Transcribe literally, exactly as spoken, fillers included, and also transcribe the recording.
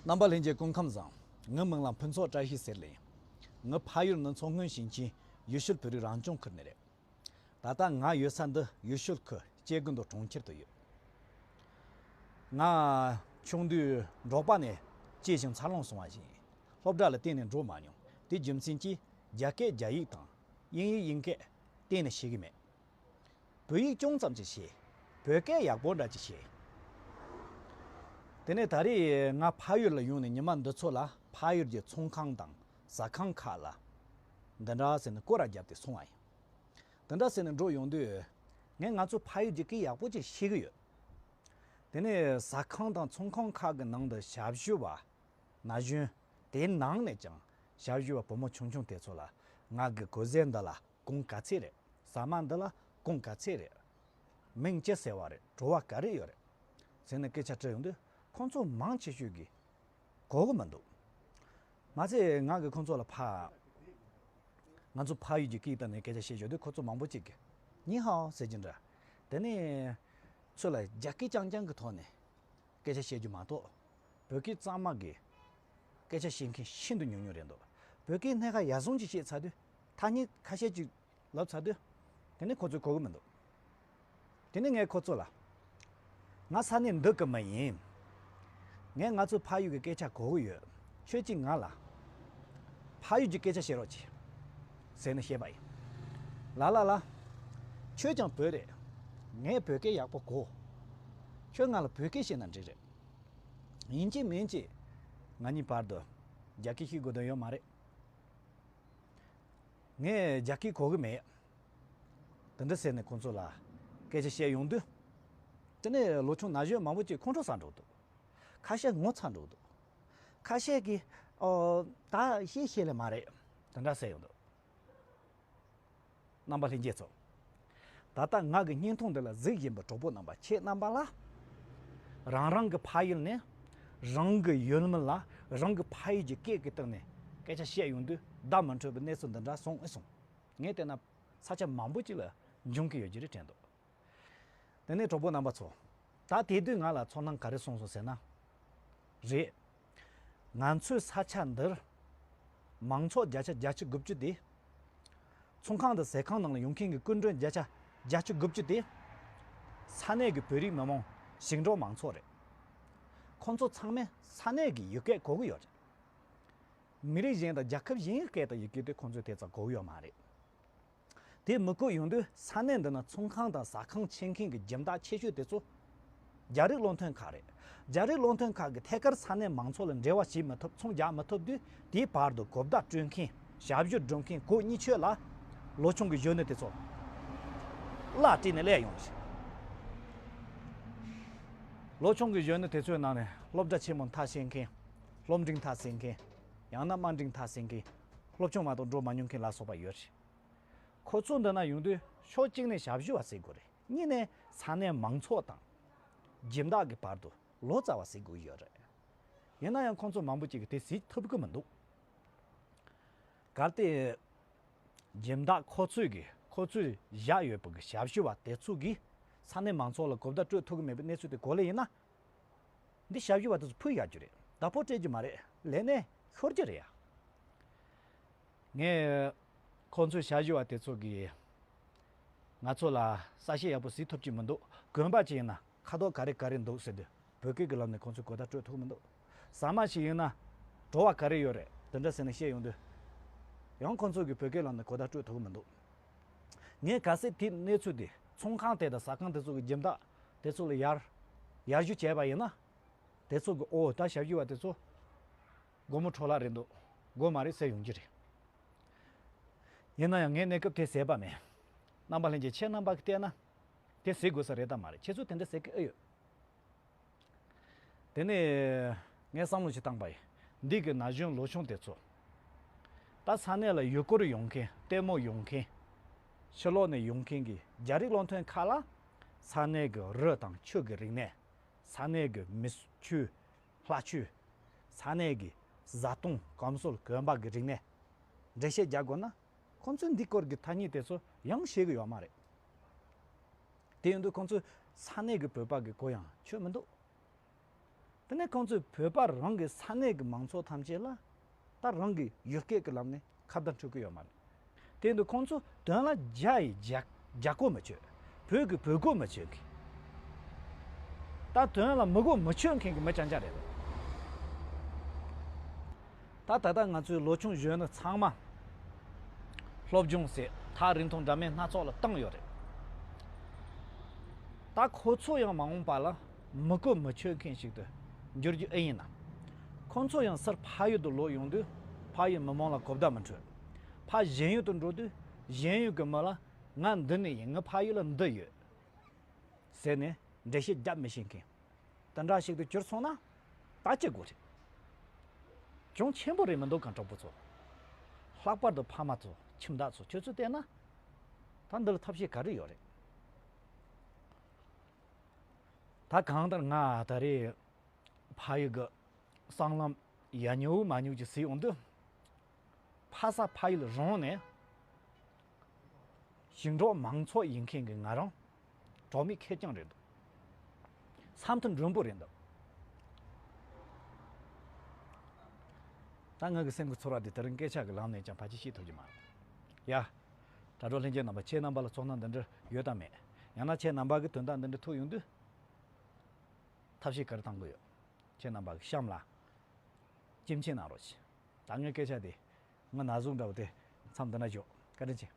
རྣམ་པ་ལྷན་རྒྱས་སྐུ་ཁམས་བཟང་། ངའི་མིང་ལ་ཕུན་ཚོགས་བཀྲ་ཤིས་ཟེར་ལེ། ངའི་ཕ་ཡུལ་ནི་མཚོ་སྔོན་ཞིང་ཆེན་ཡུལ་ཤུལ་བོད་རིགས་རང་སྐྱོང་ཁུལ་ནས་རེད། ད་ལྟ་ང་ཡོད་ས་འདི་ཡུལ་ཤུལ་ཁུལ་སྐྱེ་དགུ་མདོ་གྲོང་ཁྱེར་དུ་ཡོད། ང་ཆུང་དུས་འབྲོག་པ་ནས་སྐྱེས་ཤིང་འཚར་ལོངས་སོང་བ་ཞིག་ཡིན། སློབ་གྲྭ་ལ་གཏན་ནས་འགྲོ་མ་མྱོང་། དེ་རྒྱུ་མཚན་གྱིས་རྒྱ་སྐད་རྒྱ་ཡིག་དང་དབྱིན་ཡིག་དབྱིན་སྐད་གཏན་ནས་ཤེས་ཀྱི་མེད། བོད་ཡིག་ཅུང་ཙམ་ཅིག་ཤེས། བོད་སྐད་ཡག་པོ་འདྲ་ཅིག་ཤེས། དེ་ནས་ད་རེས་ང་ཕ་ཡུལ་ལ་ཡོང་ནས་ཉི་མ་འདི་ཚོ་ལ་ཕ་ཡུལ་གྱི་ཚོང་ཁང་དང་ཟ་ཁང་ཁག་ལ་འདི་འདྲ་ཟེར་ནས་སྐོར་ར་བརྒྱབ་སྟེ་སོང་བ་ཡིན། འདི་འདྲ་ཟེར་ནས་འགྲོ་ཡོང་དུས་ངས་ང་ཚོ་ཕ་ཡུལ་གྱི་སྐད་ཡག་པོ་ཅིག་ཤེས་ཀྱི་ཡོད། དེ་ནས་ཟ་ཁང་དང་ཚོང་ཁང་ཁག་གི་ནང་དུ་ཞབས་ཞུ་བ་ན་གཞོན། དེའི་ནང་ནས་ཀྱང་ཞབས་ཞུ་བ་བུ་མོ་ཆུང་ཆུང་དེ་ཚོ་ལ་ང་གི་གོས་གཟན་འདི་ལ་གོང་ག་ཚད་རེད། ཟ་མ་འདི་ལ་གོང་ག་ཚད་རེད། མིང་ཅི་ཟེར་བ་རེད། བྲོ་བ་ག་རེ་ཡོད་རེད་ཟེར་ནས་སྐད་ཆ་དྲིས་ཡོང་དུས་ཁོང་ཚོ་མང་ཆེ་ཤོས་ཀྱིས་གོ་གི་མི་འདུག་མ་ཚད་ང་གིས་ཁོང་ཚོ་ལ་ཕ། ང་ཚོ་ཕ་ཡུལ་གྱི་སྐད་སྟེང་ནས་སྐད་ཆ་བཤད་ཡོང་དུས་ཁོ་ཚོ་མང་པོ་ཅིག་གིས་ནི་ཧའོ་ཟེར་གྱི་འདྲ། དེ་ནས་ཚུར་ལ་རྒྱ་སྐད་རྐྱང་རྐྱང་གི་ཐོག་ནས་སྐད་ཆ་བཤད་རྒྱུ་མ་གཏོགས་བོད་སྐད་གཙང་མ་གི་སྐད་ཆ་བཤད་མཁན་ཤིན་ཏུ་ཉུང་ཉུང་རེད་འདུག་བོད་སྐད་སྣ་ཁ་ཡག་བཟང་ཅིག་བཤད་ཚར་དུས་ཐ་སྙད་ཁ་ཤས་ཅིག་ལབ་ཚར་དུས་དེ་ནས་ཁོ་ཚོས་གོ་གི་མི་འདུག་དེ་ནས་ངས་ཁོ་ཚོ་ལ། ང་ས་གནས་འདི་གི་མི་ཡིན། ངས་ང་ཚོའི་ཕ་ཡུལ་གྱི་སྐད་ཆ་གོ་གི་ཡོད། ཁྱོད་ཀྱིས་ང་ལ་ཕ་ཡུལ་གྱི་སྐད་ཆ་བཤད་རོགས་གྱིས། ཟེར་ནས་བཤད་པ་ཡིན། ལ་ལ་ལ། ཁྱོད་ཀྱང་བོད་རེད། ངས་བོད་སྐད་ཡག་པོ་གོ། ཁྱོད་ང་ལ་བོད་སྐད་བཤད་ན་འགྲིག་རེད། ཡིན་གཅིག་མིན་གཅིག་ང་གཉིས་བར་དུ་རྒྱ་སྐད་བཤད་དགོས་དོན་ཡོད་མ་རེད། ངས་རྒྱ་སྐད་གོ་གི་མེད། དེ་འདྲ་ཟེར་ནས་ཁོང་ཚོ་ལ་སྐད་ཆ་བཤད་ཡོང་དུས། དེ་ནས་ལོ་ཆུང་ན་གཞོན་མང་པོ་ཅིག་ཁོང་ཁྲོ་ཟ་འགྲོ་འདུག་ཁ་ཤས་ངོ་ཚ་འགྲོ་འདུག་ཁ་ཤས་ཀྱིས་ཨོ་ད་ཤེས་ཤེས་ལེ་མ་རེད། དེ་འདྲ་ཟེར་ཡོང་འདུག་རྣམ་པ་ལྷན་རྒྱས་ཚོ། ད་ལྟ་ང་གི་བརྙན་ཐུང་འདི་ལ་གཟིགས་བཞིན་པའི་གྲོགས་པོ་རྣམ་པ་ཁྱེད་རྣམ་པ་ལ། རང་རང་གི་ཕ་ཡུལ་ནས་རང་གི་ཡུལ་མི་ལ་རང་གི་ཕ་ཡུལ་གྱི་སྐད་ཀྱི་སྟེང་ནས་སྐད་ཆ་བཤད་ཡོང་དུས་བརྡ་མི་འཕྲོད་པའི་གནས་ཚུལ་འདི་འདྲ་སོང་ཨེ་སོང་། ངས་བལྟས་ན་ས་ཆ་མང་པོ་ཅིག་ལ་འབྱུང་གི་ཡོད་ཀྱི་རེད་དྲན་འདུག་དེ་ནས་གྲོགས་པོ་རྣམ་པ་ཚོ། ད་དེ་དུས་ང་ལ་ཚོར་སྣང་ག་རེ་སོང་སོང་ཟེར་ན། རེད། ང་ཚོའི་ས་ཆ་འདིར་མང་ཚོགས་བརྒྱ་ཆ་བརྒྱད་ཅུ་དགུ་བཅུ་དེ། ཚོང་ཁང་དང་ཟ་ཁང་ནང་ལ་ཡོང་མཁན་གྱི་སྐུ་མགྲོན་བརྒྱ་ཆ་བརྒྱད་ཅུ་དགུ་བཅུ་དེ། ས་གནས་ཀྱི་བོད་རིགས་མི་མང་ཞིང་འབྲོག་མང་ཚོགས་རེད། ཁོང་ཚོ་ཚང་མས་ས་གནས་ཀྱི་ཡུལ་སྐད་གོ་གི་ཡོད་རེད། མི་རིགས་གཞན་དང་རྒྱལ་ཁབ་གཞན་གྱི་སྐད་དང་ཡི་གེ་དེ་ཁོང་ཚོས་དེ་ཙམ་གོ་གི་ཡོད་མ་རེད། དེ་མི་གོ་ཡོང་དུས་ས་གནས་འདི་ན་ཚོང་ཁང་དང་ཟ་ཁང་ཕྱེ་མཁན་གྱི་སྦྱིན་བདག་ཆེ་ཤོས་དེ་ཚོ་རྒྱ་རིགས་བློ་མཐུན་ཁག་རེད། རྒྱ་རིགས་བློ་མཐུན་ཁག་གིས་ཐད་ཀར་ས་གནས་མང་ཚོགས་ལ་འབྲེལ་བ་བྱེད་མི་ཐུབ། ཚོང་རྒྱག་མི་ཐུབ་དུས་དེའི་བར་དུ་གོ་བརྡ་སྤྲོད་མཁན་ཞབས་ཞུ་སྒྲུབ་མཁན་གོ་གཉིས་ཆོད་ལ་ལོ་ཆུང་གི་གཞོན་ནུ་དེ་ཚོ་གླ་སྤྲད་ནས་སླེབས་ཡོང་ཞིང་། ལོ་ཆུང་གི་གཞོན་ནུ་དེ་ཚོའི་ནང་ནས་སློབ་གྲྭ་ཆེན་མོ་མཐར་ཕྱིན་མཁན། སློབ་འབྲིང་མཐར་ཕྱིན་མཁན། ཡང་ན་དམའ་འབྲིང་མཐར་ཕྱིན་མཁན། སློབ་ཆུང་མ་གཏོགས་འགྲོ་མ་མྱོང་མཁན་ལ་སོགས་པ་ཡོད་རེད། ཁོ་ཚོ་འདི་ན་ཡོང་དུས་ཕྱོགས་གཅིག་ནས་ཞབས་ཞུ་བ་ཟེར་དགོས་རེད། གཉིས་ནས་ས་གནས་མང་ཚོགས་དང་སྦྱིན་བདག་གི་བར་དུ་ལོ་ཙཱ་བ་ཟེར་དགོས་ཡོད་རེད། ཡིན་ན་ཡང་ཁོང་ཚོ་མང་པོ་ཅིག་གིས་དེ་ཟེར་ཐུབ་ཀྱི་མི་འདུག་གལ་ཏེ་སྦྱིན་བདག་ཁོ་ཚོས་ཀྱི་ཁོ་ཚོས་བཞག་ཡོད་པ་གི་ཞབས་ཞུ་བ་དེ་ཚོ་གིས་ས་གནས་མང་ཚོགས་ལ་གོ་བརྡ་སྤྲོད་ཐུབ་ཀྱི་མེད་པའི་གནས་ཚུལ་དེ་གོ་ལེ་ཡིན་ན། འདི་ཞབས་ཞུ་བ་དེ་ཚོ་ཕུད་ཡག་རྒྱུ་རེད། བདག་པོ་སྤྲད་རྒྱུ་མ་རེད། ལས་གནས་ཤོར་རྒྱུ་རེད་ཡ། ངས་ཁོང་ཚོའི་ཞབས་ཞུ་བ་དེ་ཚོ་གིས་ང་ཚོ་ལ་གསལ་བཤད་ཡག་པོ་ཟིག་ཐོབ་ཀྱི་མི་འདུག་གོན་པ་ཅིག་ཡིན་ན་ཁ་དོག་ག་རེ་ག་རེ་འདུག་ཟེར་དུས་བོད་སྐད་ཀྱི་ལམ་ནས་ཁོང་ཚོས་གོ་བརྡ་སྤྲོད་ཐུབ་ཀྱི་མི་འདུག་ཟ་མ་ཞིག་ཡིན་ན་བྲོ་བ་ག་རེ་ཡོད་རེད་དེ་འདྲ་ཟེར་ནས་བཤད་ཡོང་དུས་ཡང་ཁོང་ཚོ་གིས་བོད་སྐད་ལམ་ནས་གོ་བརྡ་སྤྲོད་ཐུབ་ཀྱི་མི་འདུག་ངས་གལ་སྲིད་དེ་གནས་ཚུལ་དེ་ཚོང་ཁང་དེ་དང་ཟ་ཁང་དེ་ཚོ་གི་སྦྱིན་བདག་དེ་ཚོ་ལ་ཡར་ཡར་ཞུ་བྱས་པ་ཡིན་ན། དེ་ཚོ་གི་ཨོ་ད་ཞབས་ཞུ་བ་དེ་ཚོ་སྒོར་མོ་འཕྲོ་བརླག་རེད་འདུག་སྒོར་མ་རེད་ཟེར་ཡོང་གི་རེད། ཡིན་ན་ཡང་ངས་གནས་སྐབས་དེ་ཟེར་བ་མེད། རྣམ་པ་ལྷན་རྒྱས་ཁྱེད་རྣམ་པ་གིས་བལྟས་ན་དེ་ཟེར་དགོས་ས་རེད་དམ་མ་རེད། ཁྱེད་ཚོས་དེ་འདྲ་ཟེར་གི་ཨེ་ཡོད། དེ་ནས་ངས་བསམ་བློ་ཞིག་བཏང་པ་ཡིན། འདི་གི་ན་གཞོན་ལོ་ཆུང་དེ་ཚོ། ད་ས་གནས་ལ་ཡུལ་སྐོར་ཡོང་མཁན་ལྟད་མོ་ཡོང་མཁན། ཕྱི་ལོགས་ནས་ཡོང་མཁན་གྱི་རྒྱ་རིགས་བློ་མཐུན་ཁག་ལ་ས་གནས་ཀྱི་རི་དང་ཆུ་གི་རིག་གནས། ས་གནས་ཀྱི་མི་ཆོས་ལྷ་ཆོས། ས་གནས་ཀྱི་བཟའ་བཏུང་གོམས་སྲོལ་གོན་པ་གི་རིག་གནས། འགྲེལ་བཤད་རྒྱག་དགོས་ན་ཁོང་ཚོས་འདི་སྐོར་གྱི་ཐ་སྙད་དེ་ཚོ་ཡང་ཤེས་ཀྱི་ཡོད་མ་རེད། དེ་ཡིན་དུས་ཁོང་ཚོས་ས་གནས་ཀྱི་བོད་པ་གི་གོ་ཡང་ཆོད་མི་འདུག་དེ་ནས་ཁོང་ཚོས་བོད་པ་རང་གི་ས་གནས་ཀྱི་མང་ཚོགས་ཐམས་ཅད་ལ་ད་རང་གི་ཡུལ་སྐད་ཀྱི་ལམ་ནས་ཁ་བརྡ་འཕྲོད་ཀྱི་ཡོད་མ་རེད། དེ་འདུག་ཁོང་ཚོ་དོན་ལ་རྒྱ་ཡི་རྒྱ་རྒྱ་གོ་མི་ཆོད། བོད་ཀྱི་བོད་གོ་མི་ཆོད་མཁན། ད་དོན་ལ་མི་གོ་མི་ཆོད་མཁན་གྱི་མི་རྐྱང་རྐྱང་རེད། ད་ད་ལྟ་ང་ཚོའི་ལོ་ཆུང་གཞོན་ནུ་ཚང་མ་སློབ་སྦྱོང་ཟེར་ཐག་རིང་ཐུང་འདྲ་མིན་སྣ་ཚོགས་ལ་བཏང་ཡོད་རེད། ད་ཁོ་ཚོ་ཡང་མ་འོངས་པ་ལ་མི་གོ་མི་ཆོད་མཁན་ཞིག་ཏུ་འགྱུར་རྒྱུ་ཨེ་ཡིན་ན། ཁོང་ཚོ་ཡང་སར་ཕ་ཡུལ་དུ་ལོག་ཡོང་དུས་ཕ་ཡུལ་མི་མང་ལ་གོ་བརྡ་མི་འཕྲོད། ཕ་གཞན་ཡུལ་དུ་འགྲོ་དུས་གཞན་ཡུལ་གྱི་མི་ལ་ང་འདི་ནས་ཡིན། ངའི་ཕ་ཡུལ་ལ་འདི་ཡོད་ཟེར་ནས་འགྲེལ་བཤད་རྒྱབ་མི་ཤེས་མཁན། དེ་འདྲ་ཞིག་ཏུ་གྱུར་སོང་ན་ད་ཅི་དགོས་རེད། གྱོང་ཆེན་པོ་རེད་མི་འདུག་གམ་གྲོགས་པོ་ཚོ། ལྷག་པར་དུ་ཕ་མ་ཚོ་ཁྱིམ་བདག་ཚོ་ཁྱོད་ཚོས་བལྟས་ན་ད་འདི་ལ་ཐབས་ཤེས་ག་རེ་ཡོད་རེད། ད་གང་ལྟར་ང་ད་རེས་ཕ་ཡུལ་གྱི་སྲང་ལམ་ཡ་ཉུག་མ་ཉུག་ཅིག་གཟིགས་ཡོང་དུས། ཕ་ས་ཕ་ཡུལ་རང་ནས་ཞིང་འབྲོག་མང་ཚོགས་ཡིན་མཁན་གྱི་ང་རང་གྲོགས་མེད་ཁེར་རྐྱང་རེད་འདུག་ས་མཐོ་མགྲོན་པོ་རེད་འདུག་ད་ང་གི་སེམས་ཀྱི་ཚོར་བ་འདི་དེ་རིང་སྐད་ཆ་གི་ལམ་ནས་ཀྱང་ཕལ་ཆེར་བཤད་ཐུབ་ཀྱི་མ་རེད། ཡ། དྲ་གྲོགས་ལྷན་རྒྱས་རྣམ་པ། ཁྱེད་རྣམ་པ་ལ་ཚོར་སྣང་འདི་འདྲ་ཡོད་དམ་མེད། ཡང་ན་ཁྱེད་རྣམ་པ་གི་དོན་དག་འདི་འདྲ་ཐུག་ཡོང་དུས་ཐབས་ཤེས་ག་རེ་གཏང་དགོས་ཡོད། ཁྱེད་རྣམ་པ་གི་གཤམ་ལ་སྐྱེ་མཆན་གནང་རོགས་གྱིས། ད་ངའི་སྐད་ཆ་དེ་ང་ན་ཟུག་འདྲ་བོ་དེ་མཚམས་འདི་ན་འཇོག་བཀའ་དྲིན་ཆེ།